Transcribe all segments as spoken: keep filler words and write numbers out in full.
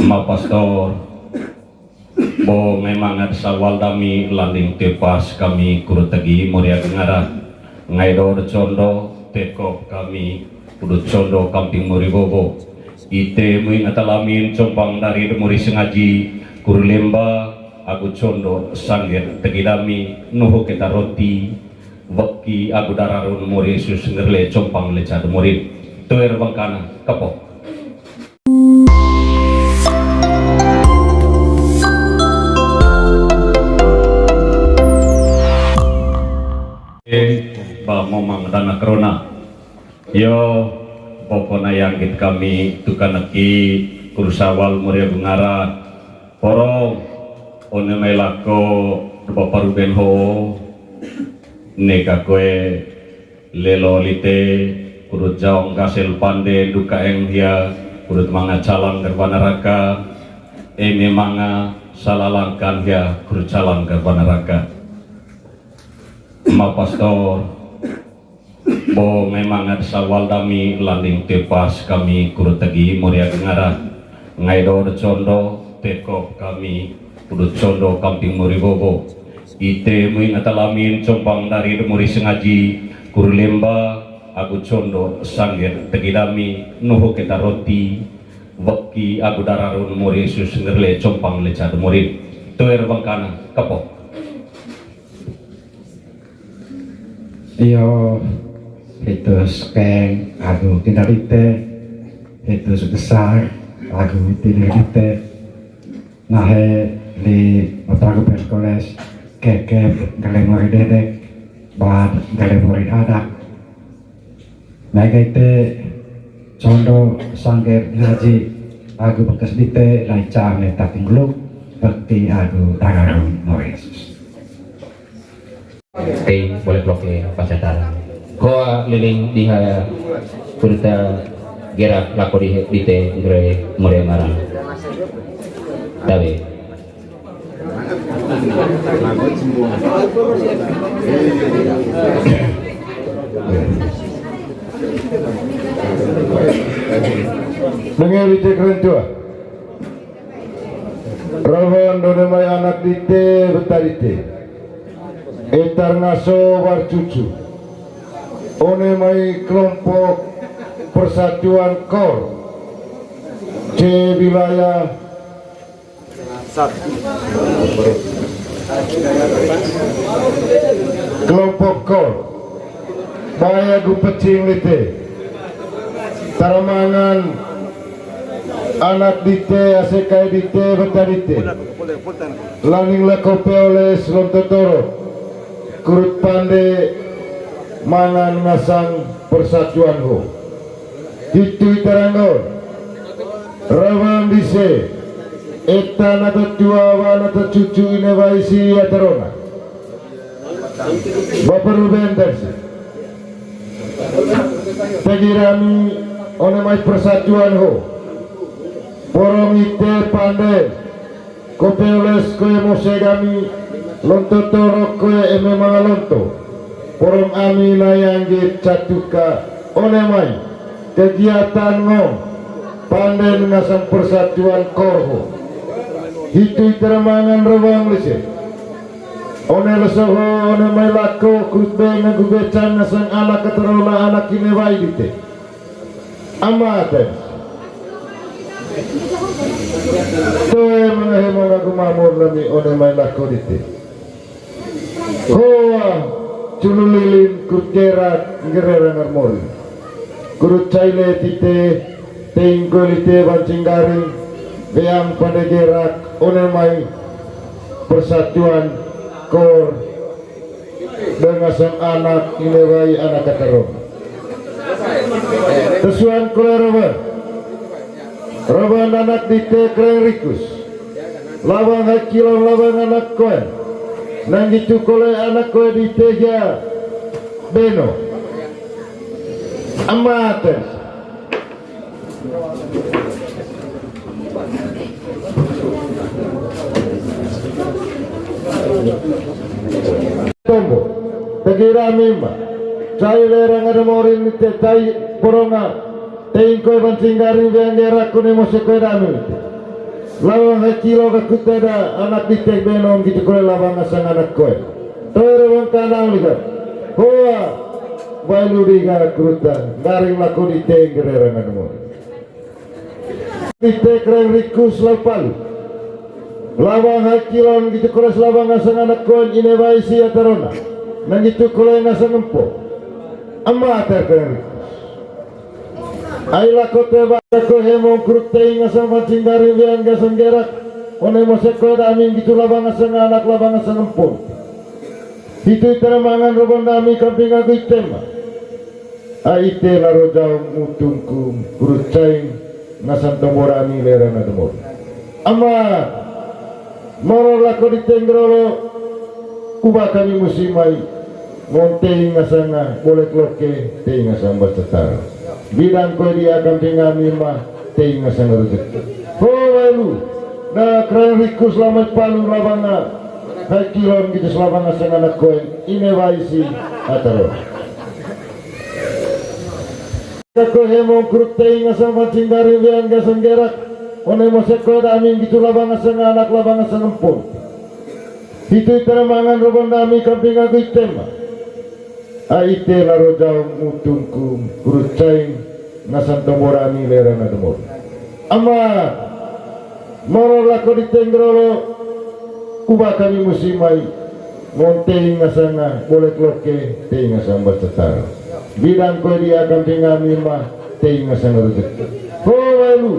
Ma pastor, bo ngai manga'd sawal dami landing tepas kami kuru tegi mori agung ara. Ngai dor condo tekop kami kudu condo kamping mori bobo. Ite muing ata lamin compang dari mori sengaji kuru lemba agu condo sangger tegi dami nuhu keta roti weki agu dararun mori Yesus ngerle compang leca de mori. Tuer bangkana kepo. Eh, ba momang dana corona. Yo, pokona yanggit kami tukanaki kuru sawal mori agung ara. Porong, one mai lako de bapa Ruben ho. Neka koe lelo lite, kudut jaong gasel pande duka eng hia, kudut manga calang gerbana raka, eme manga salalangkan hia, kudut calang gerbana raka. Ma pastor, bo ngai manga'd sawal dami landing tepas kami kuru tegi mori agung ara. Ngai dor condo tekop kami kudut condo kamping mori bobo. Ite muing ata lamin compang dari de mori sengaji kuru lemba agu condo sangger tegi dami nuhu keta roti weki agu dararun mori Yesus ngerle compang leca de mori. Tuer bangkana kepo. Iyo, hitus keng agu tinda lite, hitus besar agu tinda lite, nahe li matragu pes koles, kekep gale mori dedek, bad gale mori adak. Naga ite condo sangger ngaji agu bekas dite lai came tating gluk bekti agu dararun mori Yesus. Tei, boleh blok ya, pas datang. Hoa liling diha kurta gerak lako di, dite ngre mure marang. Tabe. Nengeri cek rentua. Rawan done mai anak dite, beta dite. Etar ngaso warcucu. One mai kelompok persatuan kor. C wilayah. Kelompok kor. Baya gu pecing lite. Taramangan anak dite, asekai dite, beta dite. Laning lako peoles lonto toro. Kurut pande mangan ngasang persatuan ho. Hitu ita ranggaon. Rawang dise. Eta nata tua wa nata cucu ine waisi atarona. Bapak Ruben Tersi. Tegi rami one mai persatuan ho. Porong ite pande. Kopeoles koe mose gami, lonto torok koe eme manga lonto. Porong ami nai anggit catuka one mai. Kegiatan ngong panden ngasang persatuan kor ho. Hitu ite ramangan rawang lise. One leso ho, one mai lako, kutbe ngagu becang ngasang anak katarona anak ine wai dite. Amaten. Toe mangahe manga gumamur nami one mai lako dite. Hoa, culu lilin, kut gerak, ngerera ngarmori. Kurut caile tite, teing koe lite bancing garing, weang pande gerak, one mai persatuan, kor, Dengan sang anak ine wai anak katarong. Tesuan kole rawan. Rawan anak dite kereng rikus. Lawang hakilang lawang anak koe. Nang gitu kole anak koe dite hia beno. Amates. Tombo, tegi rami ma. Cai lerang ada morin te tai poronga. Teing koe bancing garing weang gerak kone mose koe dami. Lawang hai kilo ga kuteda anak dite beno nggitu kole lawang ngasang anak koen. Toe rewang kanang liga. Hoa. Wai ludi ga kuta. Garing lako dite nggere rangan mo. Dite kereng rikus lau palu. Lawang hai kilo nggitu kole lawang ngasang anak koen ine wai si atarona. Nanggitu kole ngasang empo. Ama atar kereng rikus. Ai lako te ba lako hemong kurut tei ngasang pancing garing wiang ngasang gerak. One mose koe dami nggitu lawang ngasang anak lawang ngasang empon. Hitu itara mangan rogon dami kamping agu itema. Ai ite laro jaung utungku kurut caing ngasang tombo dami lerana demor. Ama. Moro lako dite ngerolo, uba kami musim mai, mon tei ngasanga, bolek loke, tei ngasang bacetar. Bidang koe dia kamping ami ma, tei ngasang rezeki. Ho welu, na kereng rikus lamai palu lawanga, hai kilon gitu selawang ngasang anak koe, ine wai si, ataro. Kako hemong kurut tei ngasang pancing garing wiang ngasang gerak. One mose koe dami nggitu lawang ngasang anak lawang ngasang empon. Hitu itara mangan rogon dami kamping agu itema. Ai ite laro jaung utungku kurut caing ngasang tombo dami lerana demor. Ama. Moro lako dite ngerolo, uba kami musim mai, mon tei ngasanga, bolek loke, tei ngasang bacetar. Bidang koe dia kamping ami ma, tei ngasang rezeki. Ho welu,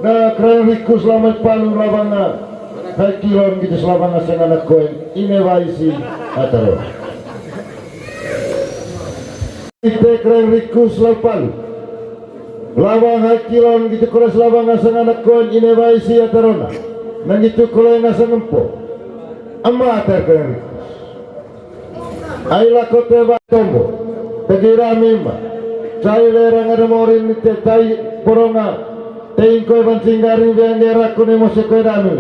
na kereng rikus lamai palu lawanga, hai kilon gitu selawang ngasang anak koe, ine wai si, ataro. Ite kereng rikus lau palu. Lawang hai kilon gitu kole selawang ngasang anak koen ine wai si atarona. Nanggitu kole ngasang empo. Ama atar kereng rikus. Ai lako te ba tombo. Tegi rami ma. Cai lerang ada morin ite tai poronga. Teing koe pancing garing wiang gerak kone mose koe dami.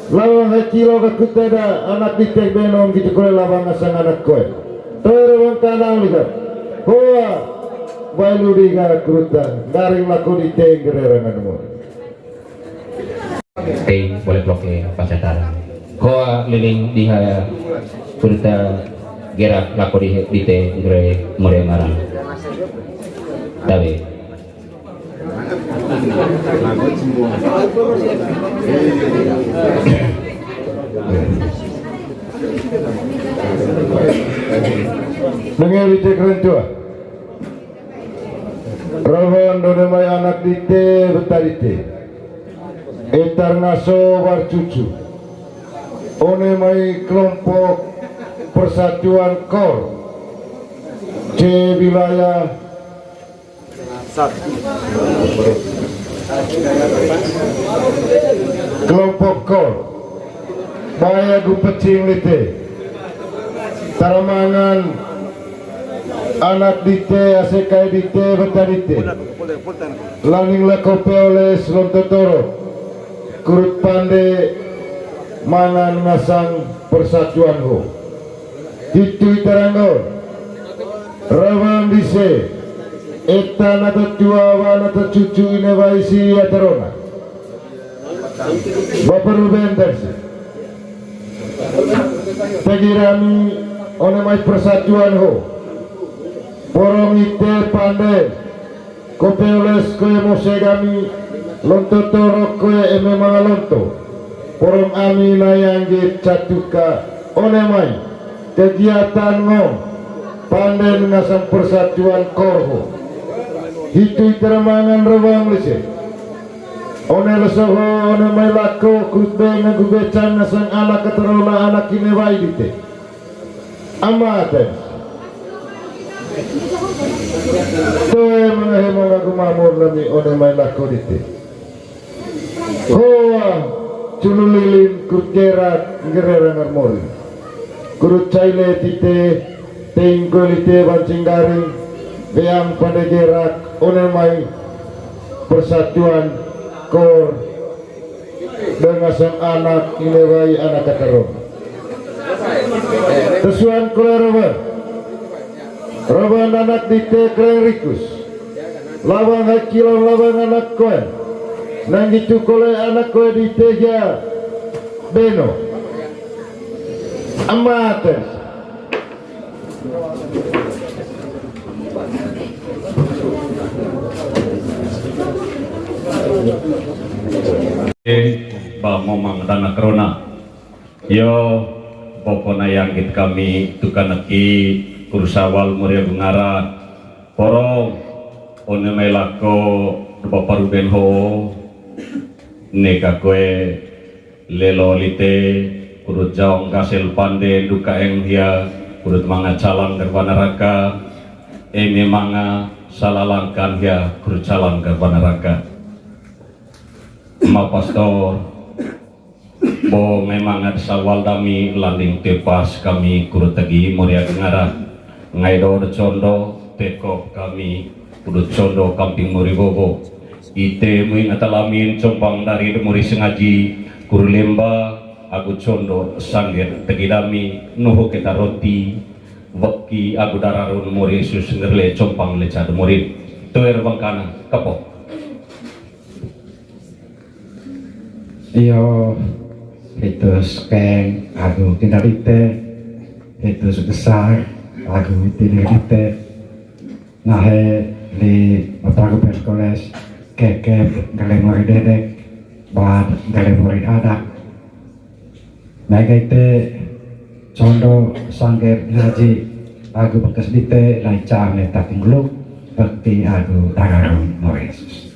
Lawang hai kilo ga kuteda anak dite beno nggitu kole lawang ngasang anak koe. Toe rewang kanang liga. Hoa. Wai ludi ga kuta. Garing lako dite nggere rangan mo. Teing bolek loke pacatar. Hoa liling diha kuta gerak lako di dite nggere more marang. Tabe. Nengeri cek rentua. Rawan done mai anak dite, beta dite. Etar ngaso war cucu. One mai kelompok persatuan kor. C wilayah Kelompok kor. Baya gu pecing lite. Taramangan anak dite, asekai dite, beta dite. Laning lako peoles lonto toro. Kurut pande mangan ngasang persatuan ho. Hitu itaranggo. Rawan dise. Eta nata tua wa nata cucu ine waisi atarona. Bapak Ruben Tersi. Tegi rami one mai persatuan ho. Porong ite pande. Kopeoles koe mose gami, lonto torok koe eme manga lonto. Porong ami nayangge catuka one mai. Kegiatan ngo panden ngasang persatuan kor ho. Hitu itera mangan rewang lise. One leso ho, one mai lako, kutbe ngagu becan ngasang anak keterona anak ine wai dite. Amate. Toe manga hemo ngagu mamur nami one mai lako dite. Hoa, culu lilin, kut gerak, ngerera ngarmori. Kurut caile tite, teingko lite bancing garing, beang pande gerak, one mai persatuan, kor, Dengan sang anak ine wai anak katerong. Tesuan kole roba. Roba anak dite kereng rikus. Lawang hakilon lawang anak koen. Nanggitu kole anak koe di teja beno. Amates. Eh, ba momang dana corona. Yo, pokona yanggit kami tukan aki kursa wal mori agung ngara. Porong, one mai lako depa paruben ho. Neka koe lelo lite, kudut jaong gasel pande duka eng hia, kudut manga calang gerbana raka. Eme manga salalangkan hia, kudut calang gerbana raka. Ma pastor, bo ngai manga de sawal dami landing tepas kami kuru tegi mori agung ngara. Ngai do de condo tekop kami kudut condo kamping mori bobo. Ite mui ngata lamin compang dari de mori sengaji kuru lemba agu condo sangger tegi dami nuhu keta roti weki agu dararun mori Yesus ngerle compang leca de mori. Toer bangkana kepo. Iyo, hitu sekeng agu tinda dite, hitu segesar agu tinda dite, nahe li Bapak Gubernur Koles, kekep gale mori dedek, bad gale mori adak. Mega ite condo sangger ngaji agu bekas dite lai came tating luk bekti agu dararun mori Yesus.